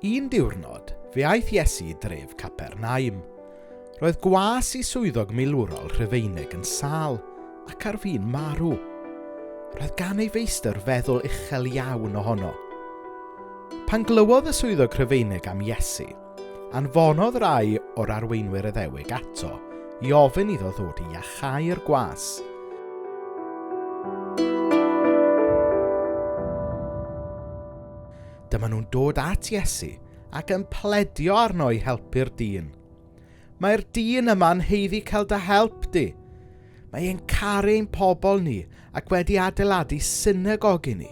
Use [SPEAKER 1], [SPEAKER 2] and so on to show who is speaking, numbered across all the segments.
[SPEAKER 1] Un diwrnod, fe aeth Iesu i dref Capernaum. Roedd gwas i swyddog milwrol Rhufeinig yn sâl ac ar fin marw. Roedd gan ei feistr feddwl uchel iawn ohono. Pan glywodd y swyddog Rhufeinig am Iesu, anfonodd rai o'r arweinwyr Iddewig ato i ofyn iddo ddod i iachau'r gwas. Dyma nhw'n dod at Iesu ac yn pledio arno i helpu'r dyn. Mae'r dyn yma'n haeddu cael dy help di. Mae e'n caru ein pobl ni ac wedi adeiladu synagog i ni.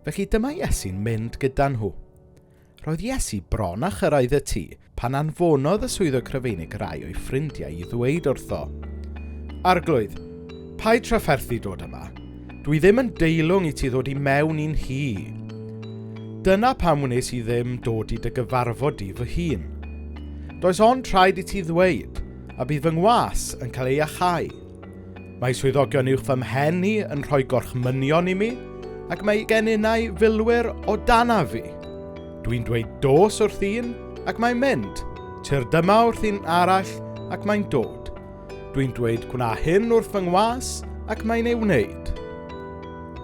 [SPEAKER 1] Felly dyma Iesu'n mynd gyda nhw. Roedd Iesu bron â chyrraedd y tŷ pan anfonodd y swyddog Rhufeinig rai o'i ffrindiau i ddweud wrtho, Arglwydd, paid trafferthu dod yma. Dwi ddim yn deilwng i ti ddod i mewn i'n nhŷ. Dyna pam wnes i ddim dod i dy gyfarfod di fy hun. Does ond rhaid i ti ddweud, a bydd fy ngwas yn cael ei iachau. Mae swyddogion uwch fy mhen i yn rhoi gorchmynion i mi, ac mae gen innau filwyr o dana fi. Dwi'n dweud dos wrth un, ac mae'n mynd. Tyrd dyma wrth un arall, ac mae'n dod. Dwi'n dweud gwna hyn wrth fy ngwas, ac mae'n ei wneud.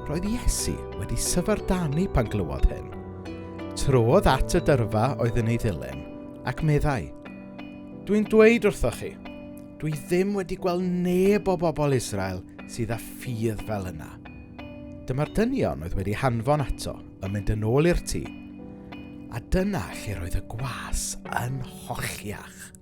[SPEAKER 1] Roedd Iesu wedi syfrdanu pan glywodd hyn. Trodd at y dyrfa oedd yn ei ddilyn, ac meddai, Dwi'n dweud wrthoch chi, Dwi ddim wedi gweld neb o bobl Israel sydd â ffydd fel yna. Dyma'r dynion oedd wedi hanfon ato yn mynd yn ôl i'r tŷ, a dyna lle roedd y gwas yn holliach.